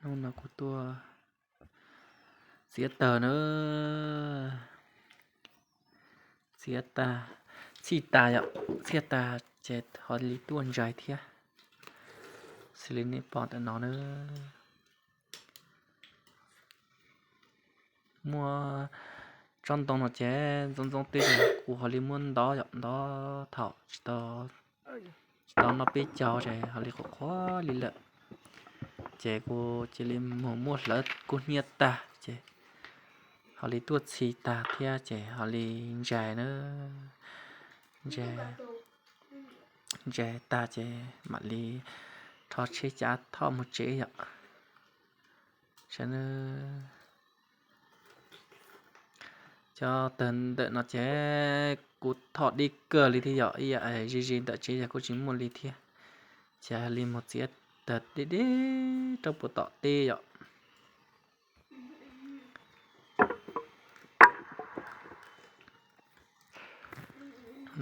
Hnub no kuv tuaj txiav tawg na, txiav tag, txhij tag yom, txhij tag ces ho li tuaj ntsais thiab. Xws li nej pom ntawm no na, muaj tsob ntoo no ces ntxoov ntxoov twg ces kuv ho li muab ntov yom, ntov thaum tsis tau noj peb caug ces ho li qhuav qhuav li lawm. Ces kuv cia li mus muab hlawv kub hnyiab tag ces ho li tuaj txhij tag thiab ces ho li ntsais na, ntsais, ntsais tag ces mam li rho tsheb cav thauj mus tsev yom. Saib na, cov tawg ntawm no ces kuv thauj deb kawg li thiab yom, ib yam ze ze ntawm tsev yog kuj tsis muaj li thiab. Ces ho li mus txiav tawg deb deb rau puag tom teb yom.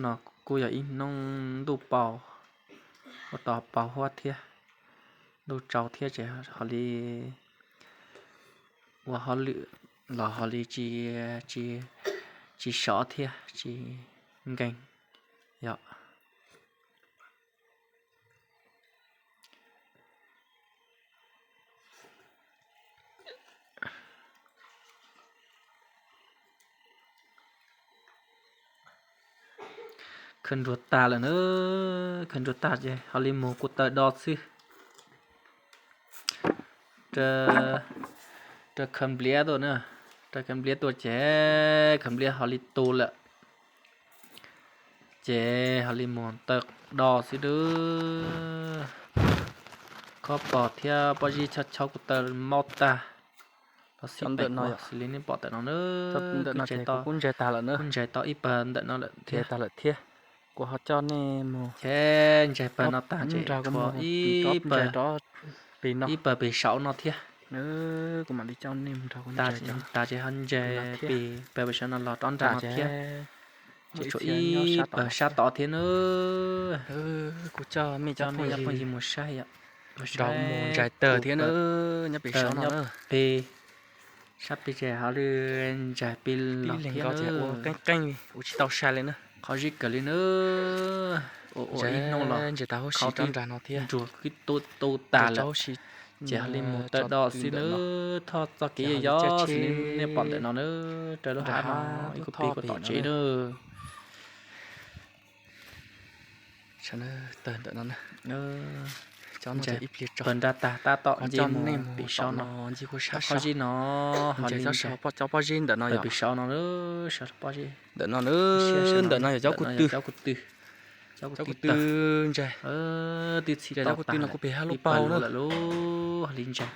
No kuj yog ib hnub ntuj paus, ua tau paus huab thiab, ntuj tsaus thiab ces ho li ua hauj lwm los ho li tsis, tsis sov thiab tsis nkees yom. Khawb nruas tag lawm na, khawb nruas tag ces ho li mus kuv taw do xwb. Raws khawv npliav tuaj na, raws khawv npliav tuaj ces khawv npliav ho li tu lawm. Ces ho li mus taw do xwb dub. Khob pos thiab pob zeb chob chob kuv taw maub tag. Los xij ntawm no xws li nej pom ntawm no na, kuv ntsais tau ib pawg ntawm no lawm thiab. Kuv ho coj nej mus, ces ntsais pawg no tag ces tshuav ib pawg, ib pawg pem saum no thiab. Kuv mam li coj nej mus nrog kuv ntsais, tas ces ho ntsais pem pawg pem saum no los rov nram no thiab. Ces tshuav ib pawg sab tod thiab na. Kuv coj mej coj phooj ywg mus saib yom, nrog mus ntsais tawg thiab na, nyob pem saum no na. Pem sab pem ces ho li ntsais pem los thiab na. Ua qeeb qeeb li, ua tsis tau sai li na. Qhov zib kawg li na. Ua ib hnub los ntsais tag huv si rov nram no thiab, nruas kwb tu tas lawm. Ces ho li mus taw do xwb na, thoj txoj kev yog xws li nej pom ntawm no na, raws lub hav no ib kuv pem kuv tom tsev na. Tawg ntawm no, pawg nra tag tab tom nce mus pem saum no, pob zeb no, ho li cov pob zeb ntawm no, pem saum no, pob zeb ntawm no, ntawm no yog cov kuv tw, cov kuv tw ntsais, twb txhij tau tag lawm, ib pawg lawm lauj, ho li ntsais.